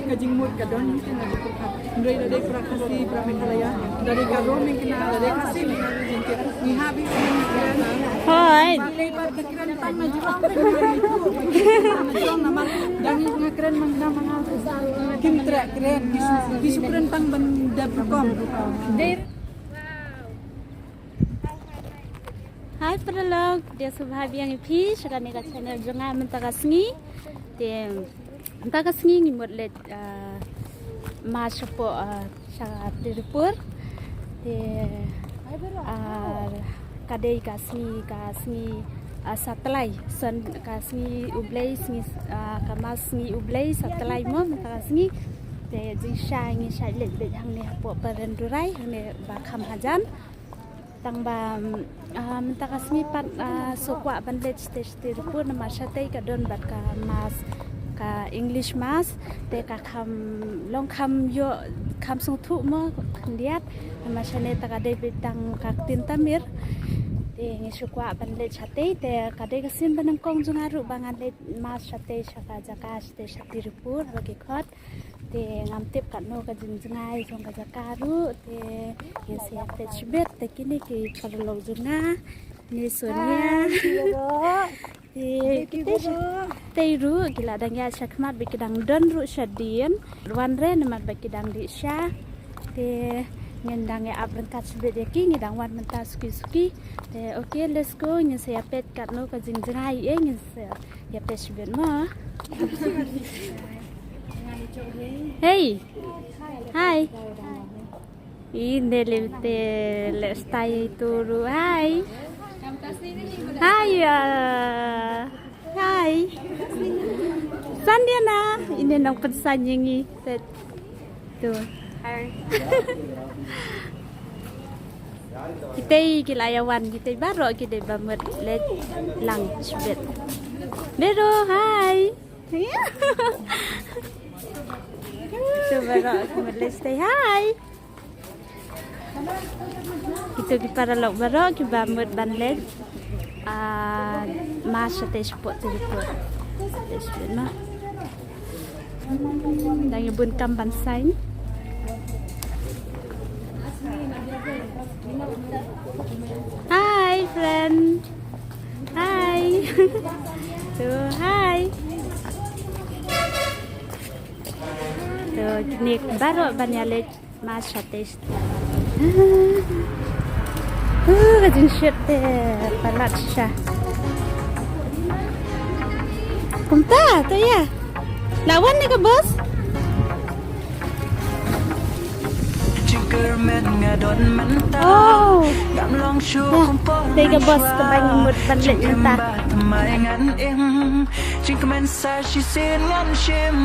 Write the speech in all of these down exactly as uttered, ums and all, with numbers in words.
Ka jingmut ka don. Hynrei da dei para Khasi, para Meghalaya, da dei ka rom, ka na da dei Khasi, ngi ha bi. Hoi. Ba lei ba da kren tang na jrong, na jrong namar da ngi nga kren mang na mang. Kim treh kren, ki shu, ki shu kren tang ban dep rukom. Hi paralok, da sngewbha biang ïa phi sha kane ka channel jong nga mynta ka sngi. Te mynta ka sngi ngi mut leit, ah, mass shapoh, ah, sha Tirupur. Te, ah, ka dei ka sngi, ka sngi, ah, Satlai, Sun-, ka sngi U Blei, sngi, ah, ka mass sngi U Blei Satlai mo mynta ka sngi. Te jingshisha ngi shait leit beit hangne hapoh Parendurai, hangne ba kham hajan. Tang ba, mm, ah, mynta ka sngi pat, ah, shu kwah ban leit shatei shatei ruh namar shatei ka don bad ka mass, ka English mass, te ka kham long kham ïoh, kham sngewthuh mo khyndiat, namar shane te ka dei beit tang ka ktien Tamil. Te ngi shu kwah ban leit shatei, te ka dei ka sien ba nyngkong jong nga ruh ba ngan leit mass shatei sha ka jaka shatei sha Tirupur ba ki khot. Te ngam tip katno ka jingjngai jong ka jaka ruh, te ngin sa ïa peit shibit. Te kine ki paralok jong nga, ne Sonia. Te kite tei ruh ki la dang ïaid shakhmat ba ki dang don ruh shadien. Wan re namar ba ki dang dih sha. Te ngin dang ïa ap ryngkat shibit ïa ki, ngi dang wan mynta suki suki. Te okay, let's go, ngin sa ïa peit katno ka jingjngai, eh, ngin sa ïa peit shibit mo. Hey. Hi. Ine lem te leh stai tu ruh. Hi. Hi, uh, hi. Sandiana. Ine nang pynsan ïa ngi. Tu. Hi. Kitei ki la ïa wan, kitei baroh ki dei ba mut leit lang shibit. Bero, hi. Kito baroh ki mut leit shatei, hi. Kito ki paralok baroh kiba mut ban leit, ah, mass shatei shapoh Tirupur. Shatei shapoh, no. Dang ïa bun kam ban sign. Hi, friend. Hi. Tu, hi. Tu, kine baroh ban ïa leit mass shatei. Uh, ka jingshoot te palat shisha. Kumta, tu ïa. La wan ne ka bos? Jingkyrmen nga don mynta. Oh. Ngam long shuh. Te ka bos kaba ngi mut ban leit mynta. Jingkyrmen sa shisien ngan shim.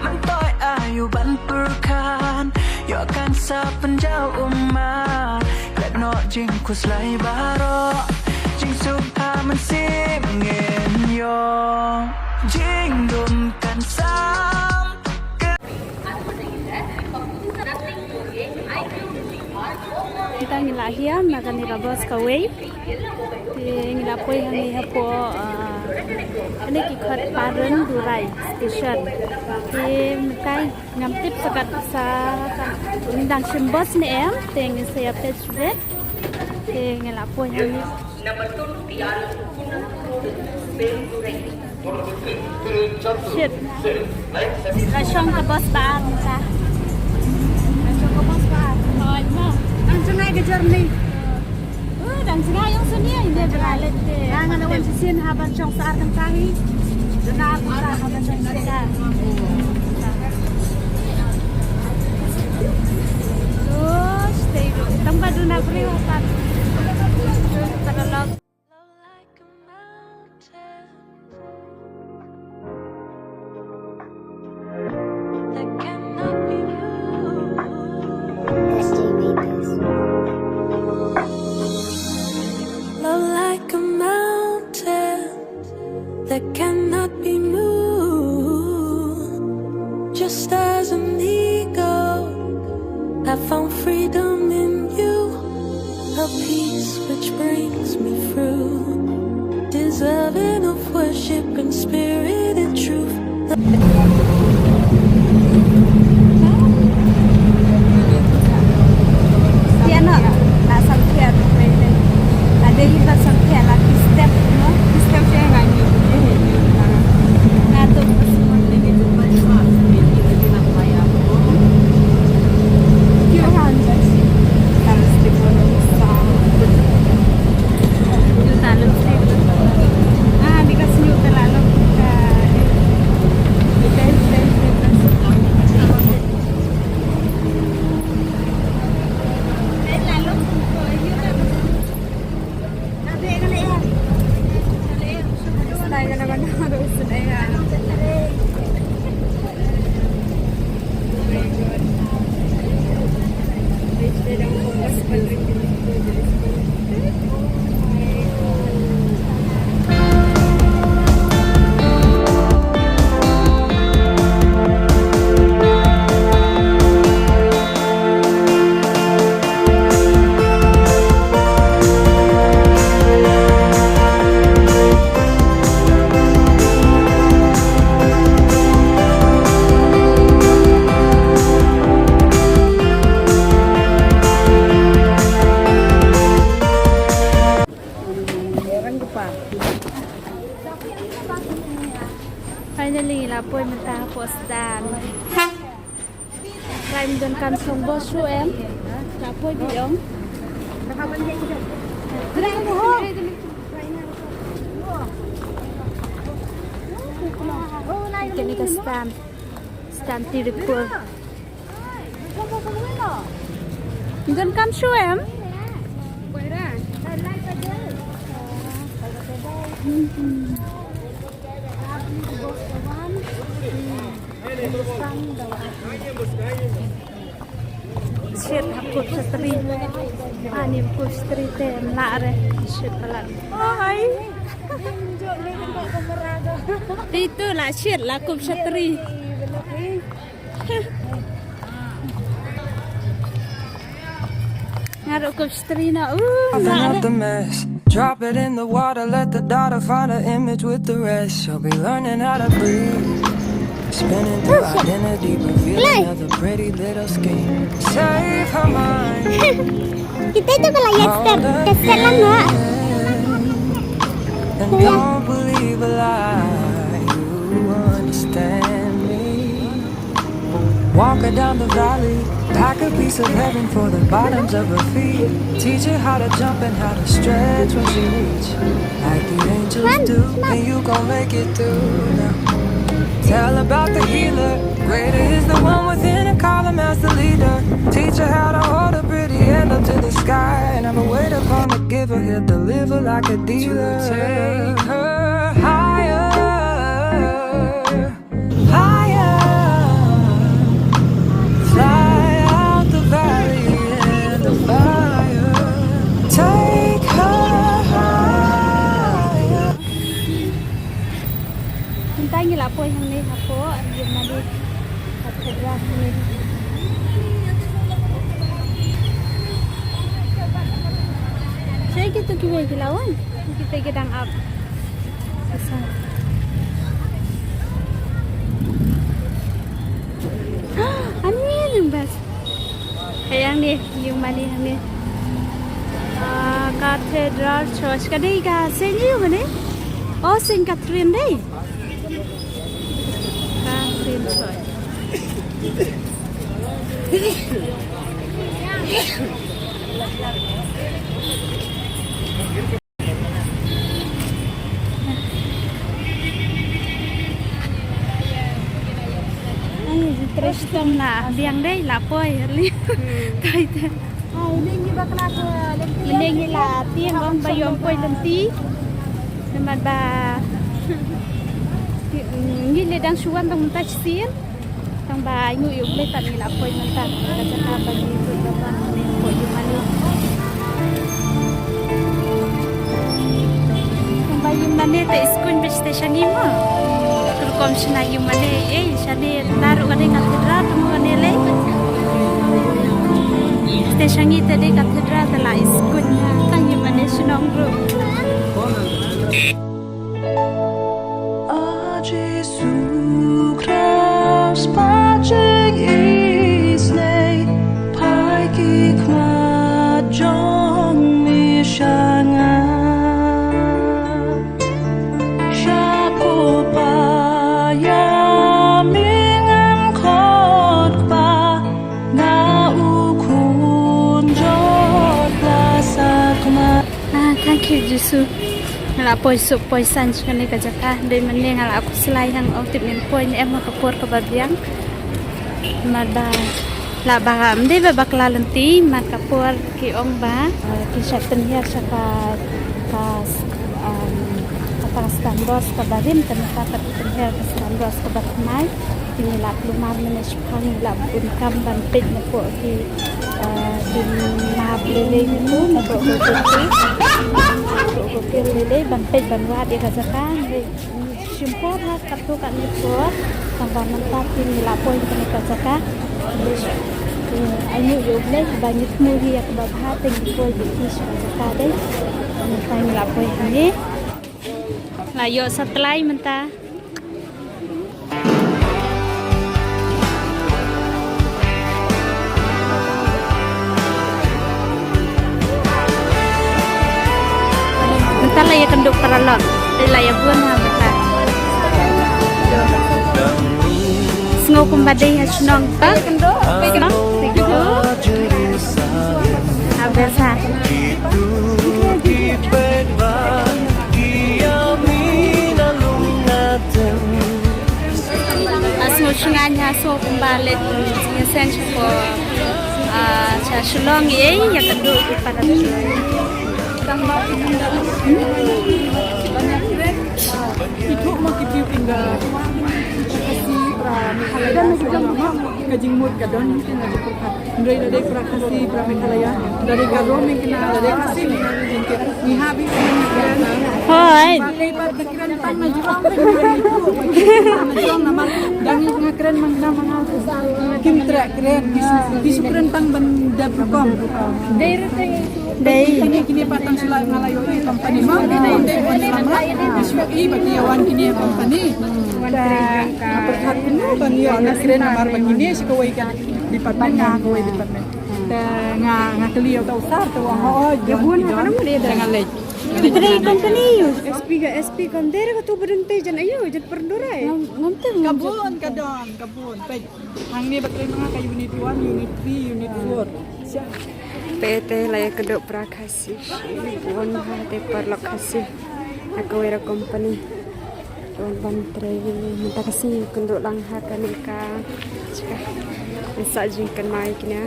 Myntoi aïu ban pyrkhat. Ïoh kan sa pynjaw ummat. Klet noh jingkhuslai baroh. Jingsuk ha mynsiem ngin ïoh. Jingdum kan sam. Kita ngi la hiar na kane ka bos kawei. Te ngi la poi hangne hapoh, ah, kane ki khot Parendurai station. Te mynta ngam tip sa kat sa, sa, ngin dang shim bos ne em, te ngin sa ïa peit shibit. Te ngi la poi hangne. Shit. La shong ka bos ba ar mynta. La shong ka bos ba ar. Hooid mo. Dang jngai ka journey. Uh, dang jngai ïong Sonia, ine ba la leit te. Nga la wan shisien ha ban shong sa ar kynta hi. Duna ar kynta ha ban shong sa ar. Oh, stay. Tang ba duna briew ha pat. Paralok. Love like a mountain that cannot be moved. Love like a mountain that cannot be moved. Just as an eagle, I found freedom in you, a peace which brings me through, deserving of worship in spirit and truth. Finally ngi la poi mynta hapoh stan. Trai, ym don kam shong bos shuh em. La poi biang. Kane ka stan. Stan Tiripur. Ym don kam shuh em. Shit, ha kup shatri. Ani kup shatri te em la re. Shit, palat. Oh, hai. Itu la shit, la kup shatri. Nga ruh kup shatri na. Uh, Nothing na up re. The mess. Drop it in the water, let the daughter find her image with the rest. She'll be learning how to breathe. Spinning through identity, revealing another pretty little scheme. Save her mind. Kita itu kalau ya step, step lang ha. And don't believe a lie. You understand me. Walk her down the valley, pack a piece of heaven for the bottoms of her feet. Teach her how to jump and how to stretch when she reach. Like the angels do, and you gon' make it through now. Tell about the healer, greater is the one within and call him as the leader. Teach her how to hold her pretty head up to the sky. Never wait upon the giver, he'll deliver like a dealer. To take her higher. Higher, fly out the valley and the fire. Take her higher. Mynta ngi la poi hangne hapoh Yumnadi Cathedral hangne. Shai kitu kiwei ki la wan. Kita ki dang ap. Ani ni bas. Hayang ni, yung mani ni. Ah, Cathedral Church. Ka dei ka Saint yung mani? Oh, Saint Catherine dei. Catherine Church. Ai, trei shitom na biang dei, la poi, early. Hmm. Tai te. Ai, mynne ngi la tieng ong ba ym poi lynti. Namar ba ngi la dang shu wan tang mynta shisien. Tang ba ainguh ïa U Blei pat ngi la poi mynta ka jaka ba ngi kut ba wan mynne hapoh Yumnadi. Tang ba Yumnadi te iskuñ beit shatei sha ngi mo. Ka rukom shna Yumnadi, eh, shane la ruh ka dei cathedral te mo kane lei. Shatei sha ngi te dei cathedral te la iskuñ tang Yumnadi shnong ruh. A Jisu Khrist, ba jingïeit, phai ki khmat jong me sha nga. Sha phuh pa ïa me ngan khot kpa, na u khun jot la sakma. Ah, thank you, Jisu. Nga la poi suk poi san sha kane ka jaka. Dei mynne nga la khuslai hang, ong tip ngin poi ne em ha ka por kaba biang. Namar ba la ba ym dei ba bakla lynti, namar ka por ki ong ba, eh, ki shah pynhiar sha ka, ka, um, kata ka stand bos kaba rim, te mynta pat ki pynhiar ka stand bos kaba thymmai. Te ngi la kulmar mynne shaphang, ngi la bun kam ban peit napoh ki, eh, ki map lei lei, napoh, napoh ki, napoh ki lei lei, ban peit ban wad ïa ka jaka. Ngi shim por ha katto katne por, tang ba mynta te ngi la poi ha kane ka jaka. Ngi, eh, ainguh ïa U Blei ba ngi thmu hi ïa kaba bha, te ngi poi beit hi sha ka jaka dei. Mynta ngi la poi hangne. La ïoh satlai mynta. Mynta la ïakynduh paralok. Te la ïabun ha mynta. Kumba dei ha shnong. Shnong? Ha besa. Asngur shngain ha so kumba leit sngewsih ko. Ah, sha Shillong ei ïa ka duh ki para. Ithuh mo ki briew kin da Khasi pra Meghalaya, ka jingmut ka don kin da jingpyrkhat. Hynrei da dei pra Khasi pra Meghalaya, da dei ka rom kin da dei Khasi kin da jingkit. Ngi ha bi kin da. Hoi. Ba dei ba ki kren tang na jong, na jong namar dang ngi nga kren mang na mang. Kim treh kren, ki su kren tang ban dep rukom. Dei. Dei. Kine, kine pat tang shu la nga la ïohi company mo, kine dei wan lang la. Nga shu ïohi ba ki ïa wan kine company. Te nga pyrkhat kumno ban ïoh na kren namar ba kine sha kawei ka department, nga kawei department. Te nga, nga kylli ïa uta u sir, te u ong, "Oh, oh, ïa bun ha ka nong dei." Te nga leit. Trei company. S P ka, S P ka dei re ka tu ba don te jan aïu, jan pyrdurai. Ngam, ngam tip. Ka bun, ka don, ka bun. Peit. Hangne ba trei ma nga ka unit one, unit three, unit four. Peit te la ïa kdew pra Khasi. Bun ha te paralok Khasi. Ha kawei ra company. Bun ban trei mynta ka sngi kynduh lang ha kane ka jaka. Sa jingkynmaw ïa kine.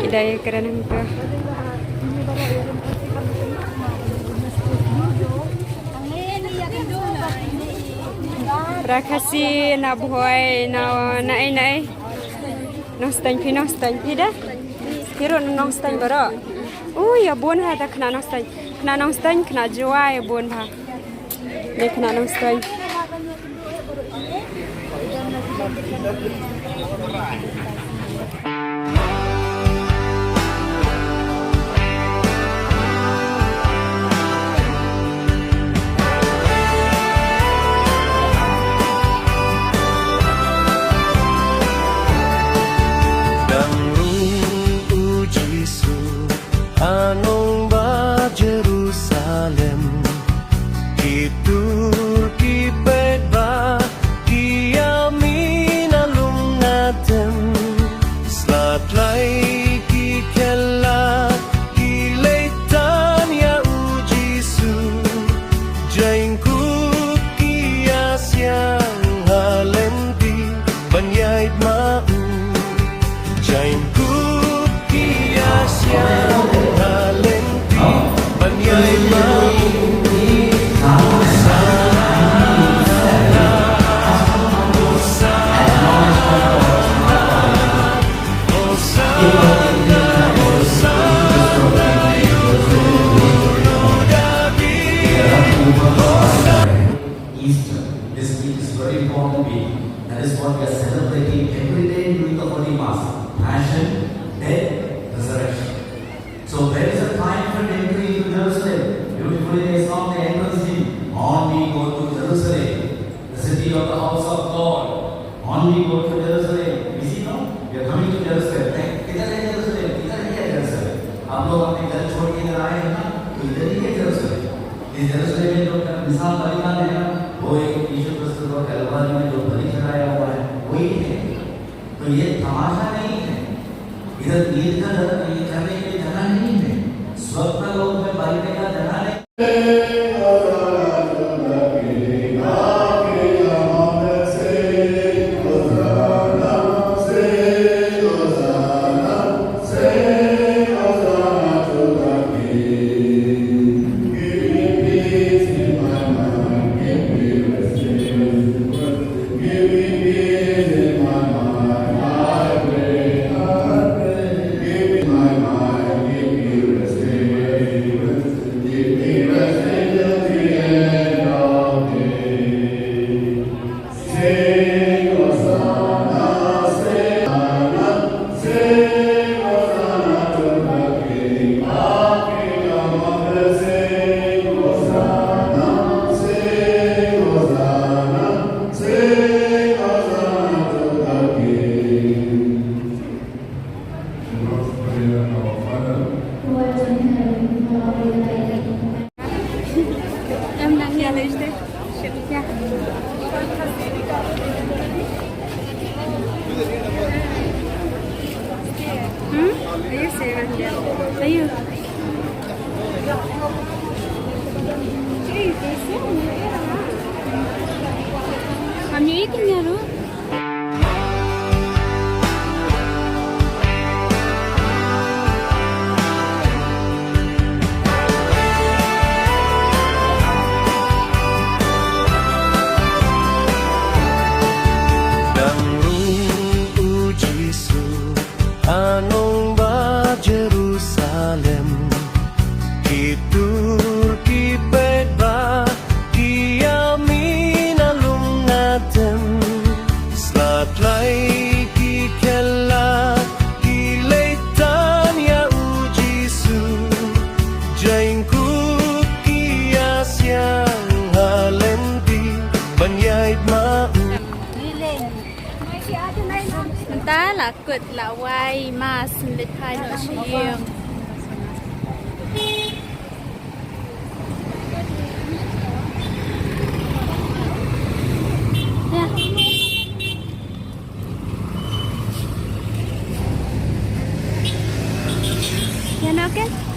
Ki dei kren hangta. Para Khasi na Bhoi na, na ei na ei. Nongstad phi, nongstad phi da. Phi ruh nongstad baroh. Ui, ïa bun ha ta khynnah nongstad. Khynnah nongstad, khynnah Jowai ïa bun ha. Ni khynnah nongstad. Dang rung u Jisu, anong ba Jerusalem. Ki tur ki peit ba ki ïa mih na lum na tem. Sla tlai ki khela ki leit tan ïa u Jisu. Jaiñ kup ki ïa siang ha lynti ban ïaid ma u. Jaiñ kup ki ïa siang ha lynti ban ïaid ma u. Easter. This week is very important week. That is what we are celebrating every day during the Holy Mass. Passion, death, resurrection. So there is a triumphant entry into Jerusalem. Beautifully they song the entrance hymn, "On we go to Jerusalem, the city of the house of God." On we go to Jerusalem. Is it not? We are coming to Jerusalem. Hey, किधर है जेरूसलम? किधर है जेरूसलम? आप लोग अपने घर छोड़ के इधर आए हैं ना, तो इधर ही है जेरूसलम। इस जेरूसलम में जो मिसाल बलिदान है ना, वो एक यीशु क्रिस्त को कलवरी में जो बलि चढ़ाया हुआ है, वही है। तो ये तमाशा नहीं है। इधर ईद का धर्म, ये करने के लिए जगह नहीं है। स्वर्ग का लोक में बैठने का जगह नहीं। Em nang ïa lei sdei. Ïa. Hmm? Ayu. Am ïa ïa kin ïa ruh. Dang rung u Jisu ha nongbah Jerusalem. Ki tur ki paidbah ki ïa mih na lum na tem. Sla tlai ki khela ki leit tan ïa u Jisu. Jaiñkup ki ïa siang ha lynti ban ïaid ma u. Mynta la kut la wai mass, leit phai noh sha ïing. Ïa. Ïa, na, okay.